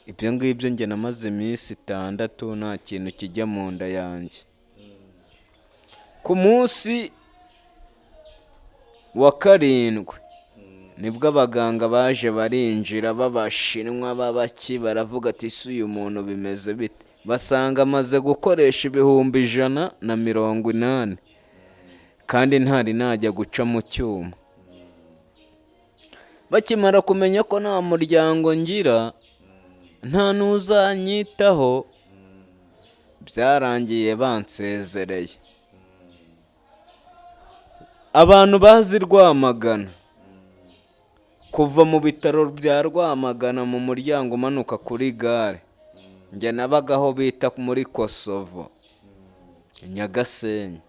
Ibyo ngibyo njye namaze iminsi 6 nta kintu kijya mu nda yanjye. Ku munsi wa karindwi nibwo abaganga baje barinjira, b'Abashinwa b'abaki, baravuga ati: "Ese uyu muntu bimeze bite?" Basanga amaze gukoresha 180,000 kandi ntari najya guca mu cyuma. Bakimara kumenya ko nta muryango ngira, nta n'uzanyitaho, byarangiye bansezereye. Abantu bazi Rwamagana, kuva mu bitaro bya Rwamagana mu muryango umanuka kuri gare, njye nabagaho bita muri Kosovo, Nyagasenyi.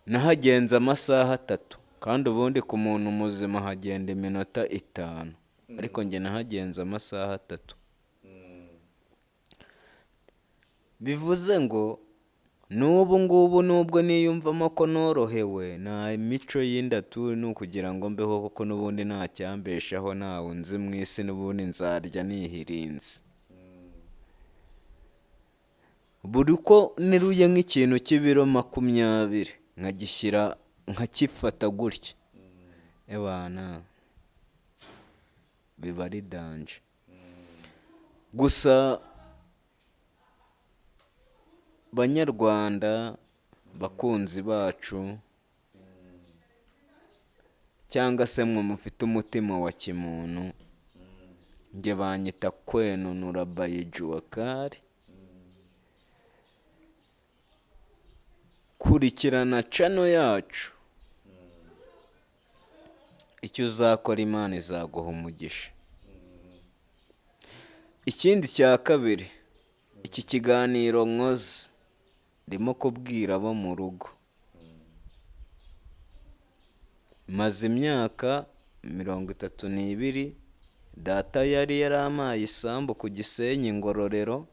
Nahagenze amasaha 3, kandi ubundi ku muntu muzima hagenda iminota 5, ariko njye nahagenze amasaha 3. Bivuze ngo n'ubu ngubu nubwo niyumvamo ko norohewe, nta mico y'indatu, ni ukugira ngo mbeho, kuko n'ubundi nta cyambeshaho, ntawe nzi mu isi, n'ubundi nzarya nihirinze. Buri uko nteruye nk'ikintu cy'ibiro 20 nkagishyira, nkakifata gutya, ebana biba ari danger. Gusa banyarwanda bakunzi bacu, cyangwa se mwe mufite umutima wa kimuntu, njye banyita Kwenunura by Juwakari. Kurikirana channel yacu, icyo uzakora Imana izaguha umugisha. Ikindi cya kabiri, iki kiganiro nkoze ndimo kubwira abo mu rugo. Maze imyaka 32, data yari yarampaye isambu ku Gisenyi Ngororero,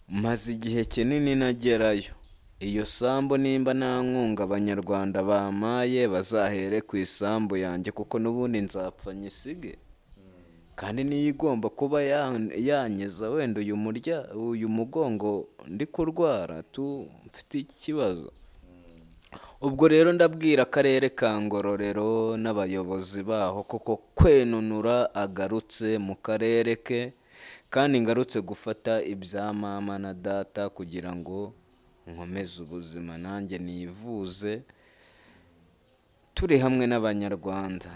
maze igihe kinini nagerayo. Iyo sambu nimba nta nkunga abanyarwanda bampaye, bazahere ku isambu yanjye, kuko n'ubundi nzapfa nyisige, kandi niyo igomba kuba yankiza wenda uyu mugongo ndi kurwara tu, mfite ikibazo. Ubwo rero ndabwira akarere ka Ngororero n'abayobozi baho koko kwenunura agarutse mu karere ke, kandi ngarutse gufata ibya mama na data kugira ngo nkomeze ubuzima nanjye nivuze, turi hamwe n'Abanyarwanda.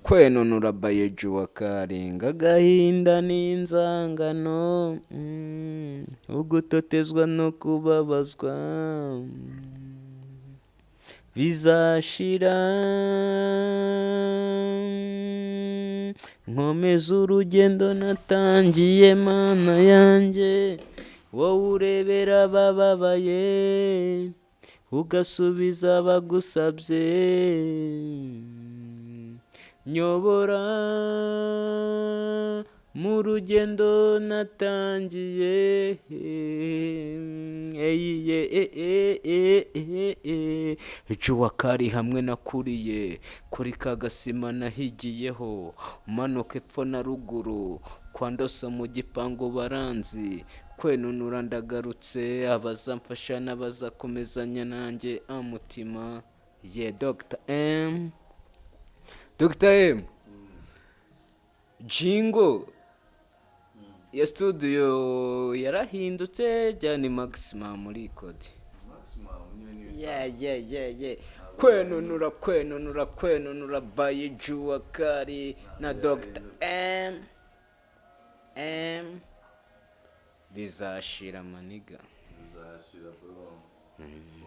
Kwenunura bayeju wa Karinga, agahinda n'inzangano, ugutotezwa no kubabazwa, bizashira. Nkomeza urugendo natangiye, Mana yanjye, wowe urebera abababaye, ugasubiza abagusabye, nyobora mu rugendo natangiye. Juwakari hamwe nakuriye kuri ka gasima nahigiyeho, umanuka epfo na ruguru kwa Ndoso mu gipangu baranzi. Kwenunura ndagarutse, abazamfasha n'abazakomezanya nanjye amutima ye. Dr M, Dr M, Jingo ya studio yarahindutse, jyani maximum record. Yeah, yeah, yeah, yeah. Kwenunura, kwenunura, kwenunura by Juwakari na Dr M M, bizashira maniga. Bizashira bro,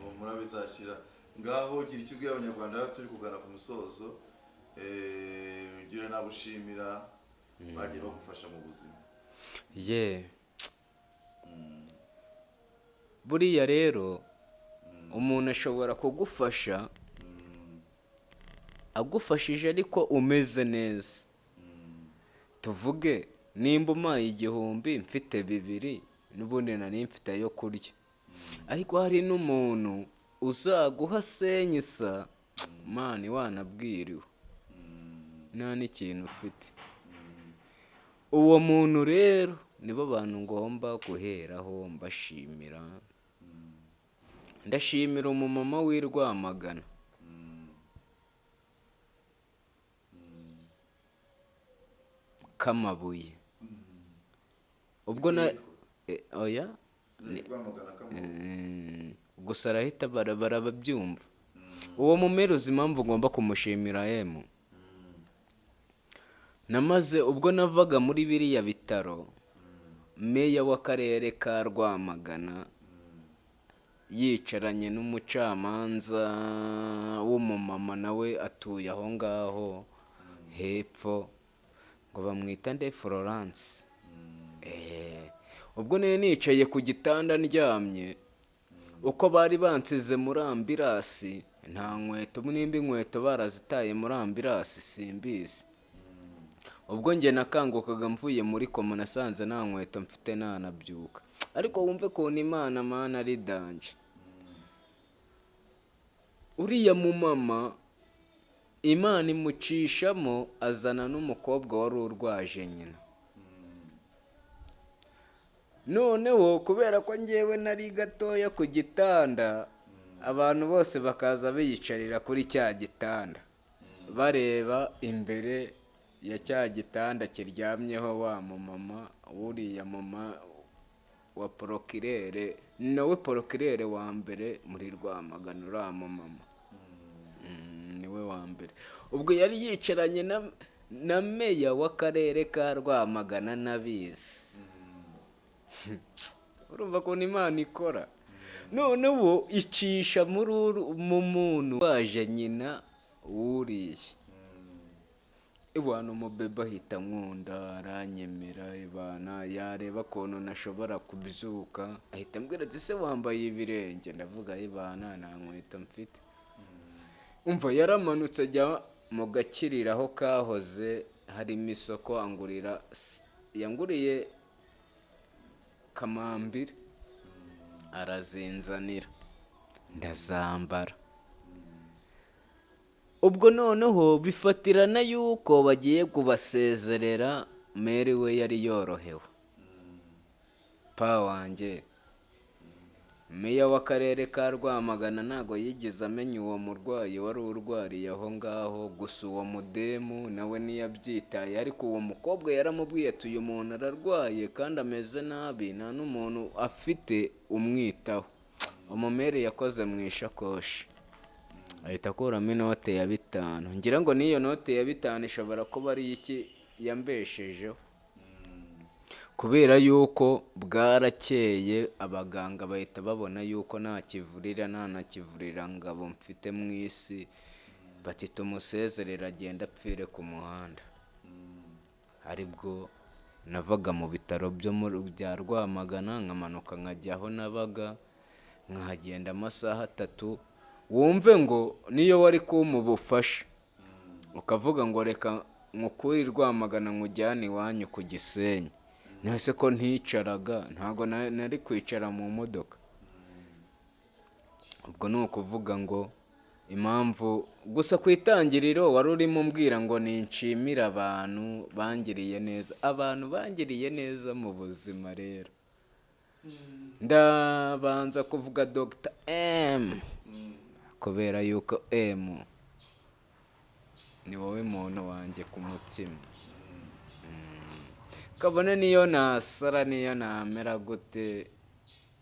humura bizashira. Ngaho gira icyo ubwira Abanyarwanda, turi kugana ku musozo. Ugira n'abo ushimira bagiye bagufasha mu buzima. Ye, buriya rero umuntu ashobora kugufasha agufashije ariko umeze neza. Tuvuge nimba umpaye 1000 mfite 2000, n'ubundi nari mfite ayo kurya, ariko hari n'umuntu uzaguha senyisa mani wanabwiriwe nta n'ikintu ufite. Uwo muntu rero nibo bantu ngomba guheraho mbashimira. Ndashimira umumama w'i Rwamagana k'amabuye. Ubwo na oya. Rwamagana k'amabuye. Gusa arahita barababyumva. Uwo mumeruzi impamvu ngomba kumushimira emu, namaze ubwo navaga muri biriya bitaro, meya w'akarere ka Rwamagana yicaranye n'umucamanza w'umumama, nawe atuye aho ngaho hepfo, ngo bamwita nde, Florence. Ubwo nari nicaye ku gitanda ndyamye, uko bari bansize muri ambirasi nta nkweto, nimba inkweto barazitaye muri ambirasi simbizi. Ubwo njye nakangukaga mvuye muri koma, nasanze nta nkweto mfite nanabyuka. Ariko wumve ukuntu Imana mana ari danje. Uriya mumama Imana imucishamo, azana n'umukobwa wari urwaje nyina. Noneho kubera ko njyewe nari gatoya ku gitanda, abantu bose bakaza biyicarira kuri cya gitanda bareba imbere ya cya gitanda kiryamyeho wa mumama, wuriya mama wa porokirere, nawe porokirere wa mbere muri Rwamagana, uriya mumama niwe wa mbere. Ubwo yari yicaranye na meya w'akarere ka Rwamagana n'abizi. Urumva ukuntu Imana ikora. Noneho icisha muri mu muntu waje nyina wuriye ibana, umubebe ahita nkunda aranyemera ibana, yareba ukuntu nashobora kubyuka ahita ambwira ati se wambaye ibirenge? Ndavuga ibana nta nkweto mfite. Umva yaramanutse ajya mu gakiriro aho kahoze harimo isoko, angurira yanguriye kamambiri arazinzanira ndazambara. Ubwo noneho bifatirana yuko bagiye kubasezerera, Mary we yari yorohewe pa wanjye. Meya w'akarere ka Rwamagana ntabwo yigeze amenya uwo murwayi wari urwariye aho ngaho. Gusa uwo mudemu nawe ntiyabyitaye, ariko uwo mukobwa yaramubwiye ati: "Uyu muntu ararwaye kandi ameze nabi, nta n'umuntu afite umwitaho." Umumere yakoze mu ishakoshi, ahita akuramo inote ya 5. Ngira ngo n'iyo note ya 5 ishobora kuba ari iki yambeshejeho, kubera yuko bwarakeye abaganga bahita babona yuko nta kivurira, nta na kivurira ngabo mfite mu isi, bati: "Tumusezerere agenda apfire ku muhanda." Aribwo navaga mu bitaro byo muri bya Rwamagana, nkamanuka nkajya aho nabaga, nkahagenda amasaha 3. Wumve ngo niyo wari kumpa ubufasha ukavuga ngo: "Reka nkukure i Rwamagana nkujyane iwanyu ku Gisenyi," ntese ko nticaraga, ntabwo nari kwicara mu modoka. Ubwo ni ukuvuga ngo impamvu gusa ku itangiriro wari urimo umbwira ngo ninshimire abantu bangiriye neza, abantu bangiriye neza mu buzima, rero ndabanza kuvuga Dr M, kubera yuko M ni wowe muntu wanjye ku mutima. Kabone niyo nasara, niyo namera gute,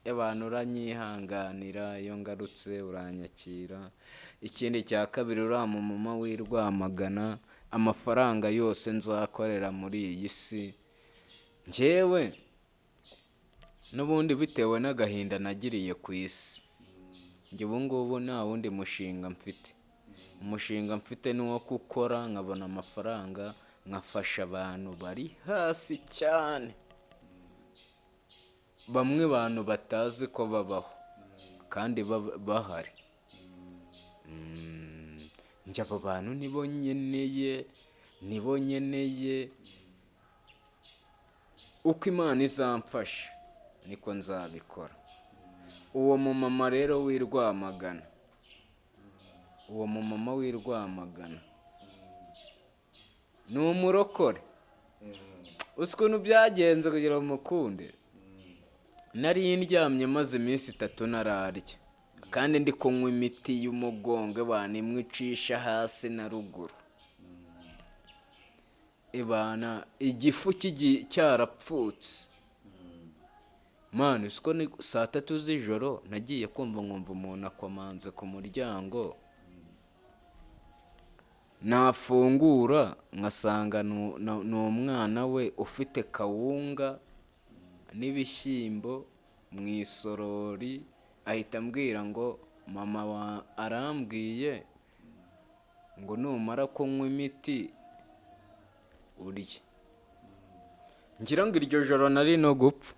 abantu uranyihanganira, iyo ngarutse uranyakira. Ikindi cya kabiri, uriya mumama w'i Rwamagana, amafaranga yose nzakorera muri iyi si, njyewe n'ubundi bitewe n'agahinda nagiriye ku isi, njye ubu ngubu nta wundi mushinga mfite. Umushinga mfite ni uwo gukora nkabona amafaranga, nkafasha abantu bari hasi cyane, bamwe bantu batazi ko babaho kandi bahari. Njye abo bantu nibo nkeneye, nibo nkeneye. Uko Imana izamfasha niko nzabikora. Uwo mumama rero w'i Rwamagana, uwo mumama w'i Rwamagana ni umurokore. Uzi ukuntu byagenze kugira ngo mukunde? Nari ndyamye maze iminsi 3 ntararya, kandi ndi kunywa imiti y'umugongo, ibana imwe icisha hasi na ruguru, ibana igifu cyarapfutse. Mani, siko ni saa 3 z'ijoro, nagiye kumva nkumva umuntu akomanze ku muryango, nafungura nkasanga ni umwana we ufite kawunga n'ibishyimbo mu isorori. Ahita ambwira ngo: "Mama wa arambwiye ngo numara kunywa imiti urye." Ngira ngo iryo joro nari no gupfa,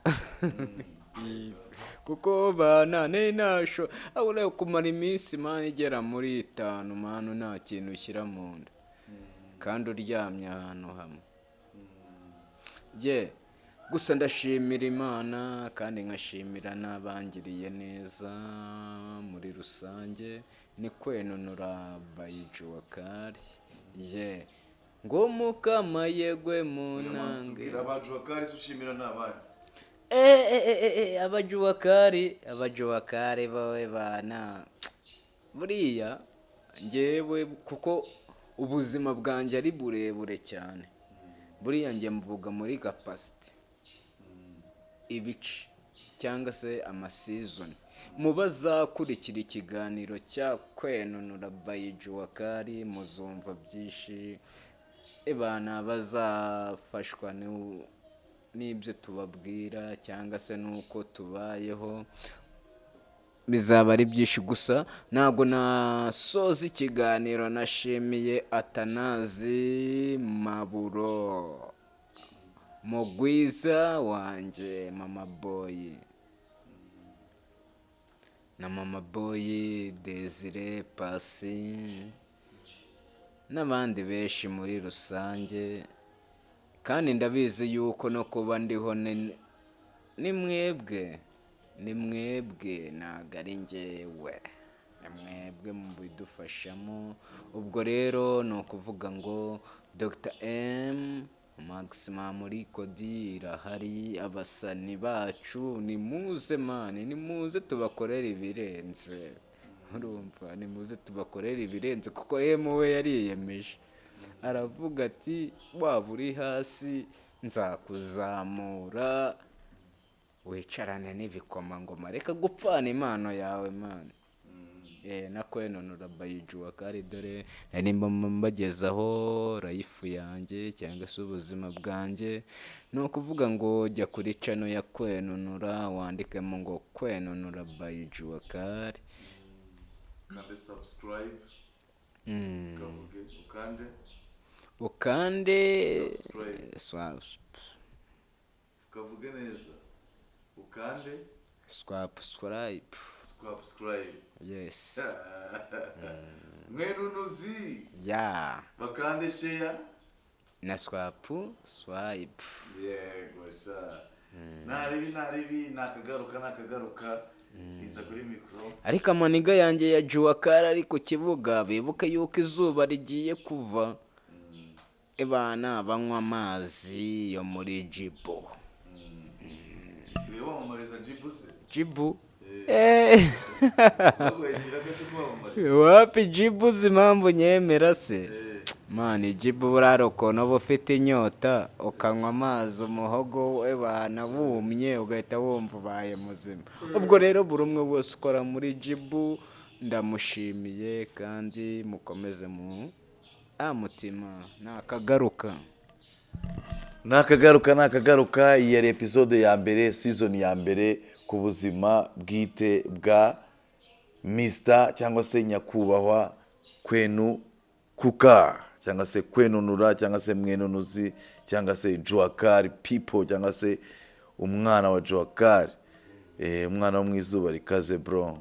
kuko bana nasho ureba kumara iminsi, mani, igera muri 5, mani, nta kintu ushyira mu nda kandi uryamye ahantu hamwe. Ye gusa ndashimira Imana kandi nkashimira n'abangiriye neza muri rusange. Ni Kwenunura by Juwakari, ye ngo mukama yegwe mu nange. Abajuwakari ushimira ni abandi? Abajuwakari, abajuwakari bawe bana, buriya njyewe kuko ubuzima bwanjye ari burebure cyane, buriya njye mvuga muri capacité, ibice cyangwa se amaseason. Mu bazakurikira ikiganiro cya Kwenunura by Juwakari muzumva byinshi, ebana bazafashwa n'ibyo tubabwira cyangwa se n'uko tubayeho, bizaba ari byinshi. Gusa ntabwo nasoza ikiganiro nashimiye Atanazi Maburo, mugwiza wanjye, mama boy na mama boy Desire Pasi n'abandi benshi muri rusange. Kandi ndabizi yuko no kuba ndiho ni mwebwe, ni mwebwe, ntabwo ari njyewe, ni mwebwe mubidufashamo. Ubwo rero ni ukuvuga ngo Dr M. Maximum Record irahari. Abasani bacu nimuze man, nimuze tubakorere ibirenze. Urumva, nimuze tubakorere ibirenze, kuko emu we yariyemeje, aravuga ati: "Waba uri hasi nzakuzamura, wicarane n'ibikomangoma, reka gupfana impano yawe man." Na Kwenunura by Juwakari, dore nari mbagezaho life yanjye cyangwa se ubuzima bwanjye. Ni ukuvuga ngo jya kuri channel ya Kwenunura, wandikemo ngo Kwenunura by Juwakari. Ukande subscribe. Ukavuge ukande. Ukande. Subscribe. Ukavuge neza, ukande. Subscribe. Subscribe. Yes. Mwenunuzi. Ya. Bakande share. Na swipe. Yego sha, naribi naribi, nakagaruka nakagaruka, iza kuri mikoro. Ariko amanigga yanjye ya Juwakari ari ku kibuga, bibuke yuko izuba rigiye kuva, ebana banywa amazi yo muri Jibu. Usigaye wamamariza Jibu se? Jibu. Eh. Baguhaye ikiraka cyo kwamamariza? Wapi, Jibu uzi impamvu nyemera se? Eh. Man, Jibu burara ukuntu uba ufite inyota, ukanywa amazi, umuhogo ebana wumye, ugahita wumva ubaye muzima. Ubwo rero buri umwe wese ukora muri Jibu ndamushimiye, kandi mukomeze mu mutima, nakagaruka. Nakagaruka nakagaruka. Iyi yari episode ya mbere, season ya mbere, ku buzima bwite bwa Mr cyangwa se Nyakubahwa Kwenu Kuka, cyangwa se Kwenunura, cyangwa se Mwenunuzi, cyangwa se Juwakari people, cyangwa se umwana wa Juwakari, umwana wo mu izuba rikaze bro.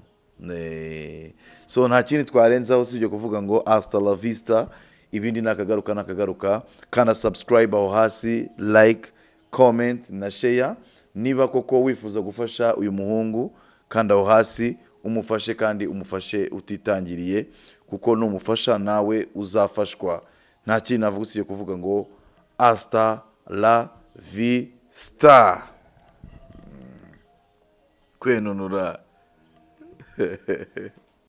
So nta kindi twarenzaho usibye kuvuga ngo hasta la vista. Ibindi nakagaruka nakagaruka. Kanda subscribe aho hasi, like, comment na share. Niba koko wifuza gufasha uyu muhungu, kanda aho hasi umufashe, kandi umufashe utitangiriye, kuko numufasha nawe uzafashwa. Nta kindi navuga usibye kuvuga ngo hasta la vista. Kwenunura.